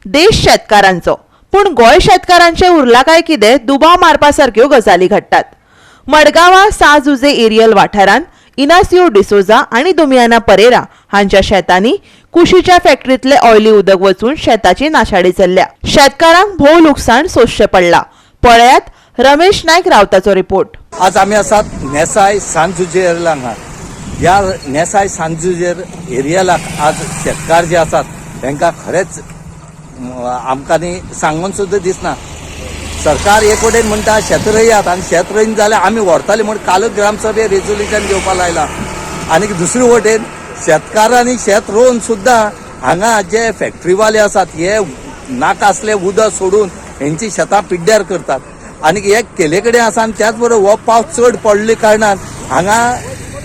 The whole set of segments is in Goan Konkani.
देश शेतकारांचो, पूण गोंय शेतकारांचे उरला काय कितें दुबाव मारपा सारक्यो गजाली घडटात. मडगांवां सां जुझे एरियल वाठारांत इनासियो डिसोजा आनी दुमियाना परेरा हांच्या शेतांनी कुशीच्या फॅक्टरींतले ऑयली उदक वचून शेताची नाशाडी चल्ल्या. शेतकारांक भोव लुकसाण सोंसचें पडलां. पळयात रमेश नायक रावताचो रिपोर्ट. आज आमी आसात नेसाय सांजुजेर हांगा. ह्या नेसाय सांजुजेर एरियालाक आज शेतकार जे आसात तांकां खरेंच आमकां न्ही सांगून सुद्दां दिसना. सरकार एक वटेन म्हणटा शेत रोयात आनी शेत रोयन जाल्यार आमी व्हरतले म्हूण कालूच ग्रामसभे रेजोल्युशन घेवपाक लायलां. आनी दुसरे वटेन शेतकारांनी शेत रोवन सुद्दां हांगा जे फॅक्टरीवाले आसात हे नाका असले उदक सोडून हेंची शेतां पिड्ड्यार करतात. आनी हे केले कडेन आसा. आनी त्याच बरोबर हो पावस चड पडले कारणान हांगा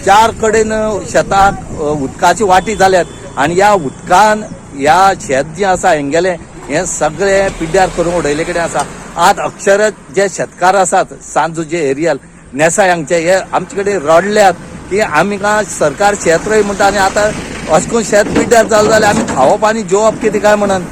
चार कडेन शेताक उदकाची वाटी जाल्यात आनी ह्या उदकान ह्या शेत जें आसा हेंगेलें हें सगळें पिड्ड्यार करून उडयले कडेन आसा. आज अक्षरच जे शेतकार आसात सांजुजे एरियल नेसाय हांगचे हे आमचे कडेन रडल्यात की आमकां सरकार शेत रोय म्हणटा आनी आतां अशें करून शेत पिड्ड्यार जालें जाल्यार आमी खावप आनी जेवप कितें काय म्हणून.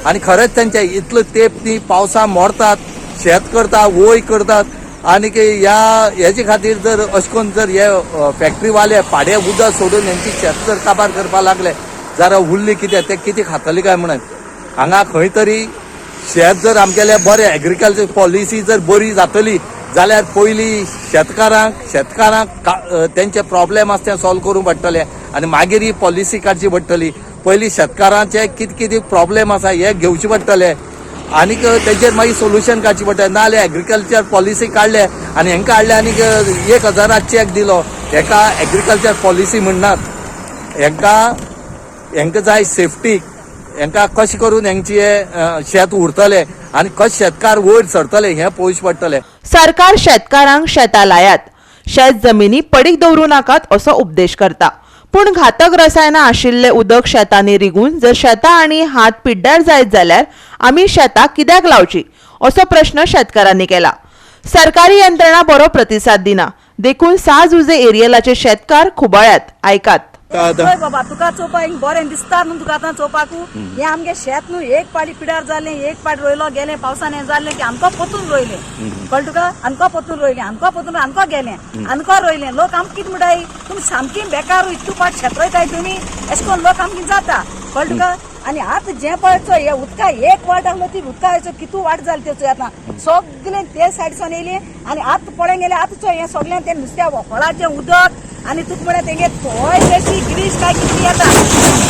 आनी खरेंच तेंचे इतलो तेंप ती पावसा मरतात, शेत करता, वय करतात आनी की ह्या हेजे खातीर जर अशें करून जर हे फॅक्टरीवाले पाडे उदक सोडून हेंची शेत जर काबार करपाक लागले जाल्यार उरली कितें, ते कितें खातले काय म्हणून. हांगा खंय तरी शेत जर आमगेलें बरें एग्रीकल्चर पॉलिसी जर बरी जातली जाल्यार पयलीं शेतकारांक तेंचे प्रॉब्लेम आसा ते सॉल्व करूंक पडटले आनी मागीर ही पॉलिसी काडची पडटली. पयलीं शेतकारांचे कितें कितें प्रॉब्लेम आसा हे घेवचे पडटले आनीक तेजेर मागीर सोल्युशन काडचें पडटलें. नाजाल्यार एग्रीकल्चर पॉलिसी काडले आनी हेंकां हाडले आनीक 1000 चॅक दिलो, हेका एग्रीकल्चर पॉलिसी म्हणनात. हेंकां जाय सेफ्टी, हेंकां कशें करून हेंची शेत उरतलें आनी कशें शेतकार वयर सरतले हें पळोवचें पडटलें. सरकार शेतकारांक शेतां लायात, शेत जमिनी पडीक दवरूं नाकात असो उपदेश करता, पूण घातक रसायनां आशिल्लें उदक शेतांनी रिगून जर शेतां आनी हात पिड्ड्यार जायत जाल्यार आमी शेतां कित्याक लावची असो प्रश्न शेतकारांनी केला. सरकारी यंत्रणा बरो प्रतिसाद दिना, देखून सां जुझे एरियलाचे शेतकार खुबळ्यात. आयकात. चोय बाबा, तुका चोवपाक बरें दिसता न्हू, तुका आतां चोवपाकू हें आमगे शेत न्हू एक पाटी पिड्यार जालें, एक पाटी रोयलो गेलें, पावसान हें जालें की आमकां पोतून रोयलें, कळ्ळें तुका? आमकां पोतून रोयलें, आमकां पोतून आमकां गेलें, आमकां रोयलें. लोक आमकां कितें म्हणटाय, तुमी सामकी बेकार, इतू पाट शेत रोयताय तुमी, अशें करून लोक आमकां जाता, कळ्ळें तुका? आनी आतां जें पळय चोय हे उदका एक वाट आसलो ती उदकाचो कितू वाट जाली त्यो चोय आतां सगलें ते सायडसान येयली. आनी आतां पळोवंक गेल्यार आतां चोय हें सगळें तें नुस्त्या व्हळाचें उदक आनी तुका म्हळ्यार तेंगे थोय बेशी गिरीश काय कितें येता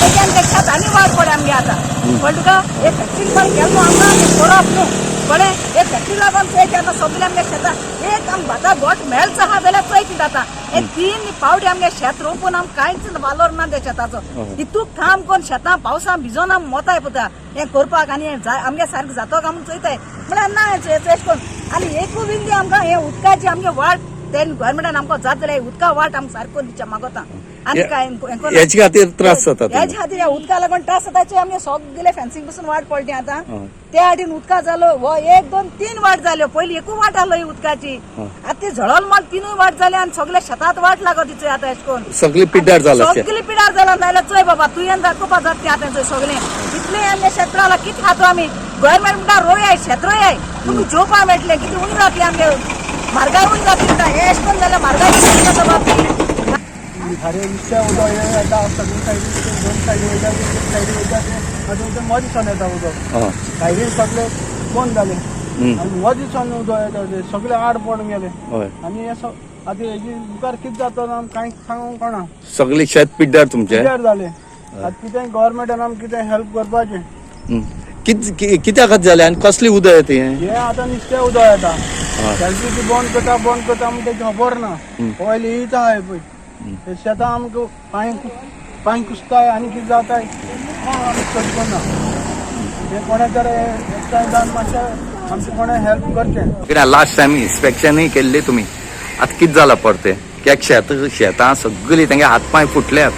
तेच्यान ते शेत आनी वाट पडले आमगे आतां, कळ्ळें तुका? हे फॅक्टरी पण गेलो आमकां तें करप न्हू, कळ्ळें? हे फॅक्टरी लागून चोय ते आतां सगळें आमगे शेतां एक आम भाता गोट मेळचो आहा जाल्यार चोय कितें जाता. हे 3 पावटी आमगे शेत रोवपून आम कांयच वालोर ना त्या शेताचो. इतूक काम करून शेतां पावसान भिजोन आम मोताय पुता हें करपाक आनी हें आमगे सारकें जातो काय म्हूण चोयताय म्हळ्यार ना हें अशें करून. आनी एकूय विंदी आमकां हें उदकाची आमगे वाट ते गव्हर्मेंटान आमकां जात जाल्यार उदका वाट आमकां सारको दिवच्या मागता. आनी काय हें करना. हेचे खातीर त्रास जाता. हेचे खातीर ह्या उदका लागून त्रास जाता. चोय आमगे सगळे फेन्सिंग पसून वाट पडली आतां त्या हाडीन उदका जालो हो 1 2 3 वाट जाल्यो. पयलीं एकूय वाट आसलो ही उदकाची, आतां ती झळोल माल 3 वाट जाली आनी सगळे शेतात वाट लागत चोय आतां अशें करून. सगळी पिड्ड्यार जाला. सगळी पिड्यार जाला. नाजाल्यार चोय बाबा तुवें दाखोवपा जाता ती आतां चोय सगळें इतलें आमगे शेत जालां कितें खातो आमी? गव्हर्मेंट म्हणटा रोयाय शेत रोयाय, तुमी जेवपा मेळटलें, कितें उणी जातली आमगे म्हारगाय उणी जातली म्हणटा. हें अशें करून जाल्यार म्हारगाय कितें जाता बाबा? खारें नुस्त्या उदक हें येता सगळी सायडीन, दोन सायडी वयता, एक सायडी वयता, ते आतां ते मदीं दिसान येता उदक. सायडीन सगळे बंद जाले आनी मदीं दिसान उदक येता, ते सगळे आड पडून गेले. आनी हे आतां हेजी मुखार कितें जाता आमकां कांय सांगूंक कळना. सगळे शेत पिड्ड्यार तुमचे. पिड्ड्यार जाले. आतां कितें गव्हर्मेंटान आमकां कितें हेल्प करपाचें. कित्या खातीर जालें आनी कसलें उदक येता हें? हें आतां नुस्त्या उदक येता, फॅक्टरी ती बंद करता बंद करता म्हण तेची खबर ना. ऑयल येयता आहाय पळय ते शेतां आमकां पांय कुसताय आनी कितें जाताय आमी सोदपना. हें कोणें तर एकठांय जावन मातशें आमचें कोणें हेल्प करचें. कित्याक लास्ट टायम इन्स्पेक्शनूय केल्लें तुमी, आतां कितें जालां परतें? कित्याक शेतां सगळीं तेंगे हात पांय फुटल्यात.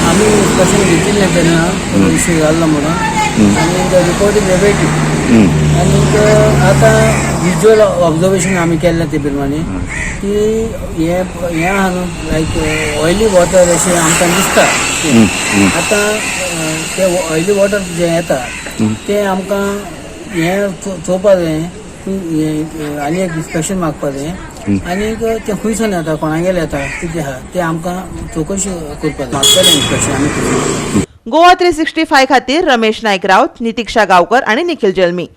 आमी इन्स्पेक्शन घेतिल्लें तेन्ना इश्यू जाल्लो म्हणून आनी रिपोर्ट is awaiting. आनीक आतां विज्युअल ऑब्जर्वेशन आमी केल्लें ते प्रमाणे की हें हें आहा न्हू, लायक ऑयली वॉटर अशें आमकां दिसता. आतां ते ऑयली वॉटर जें येता तें आमकां हें चोवपा जाय की हें आनी एक इन्स्पेक्शन मागपा जाय आनीक तें खंयसून येता, कोणागेर येता, कितें आहा तें आमकां चवकशी करपा जाय. मागतले इन्स्पेक्शन आमी. गोवा 365 खातीर रमेश नायक राऊत, नितिक्षा गावकर आणि निखिल जल्मी.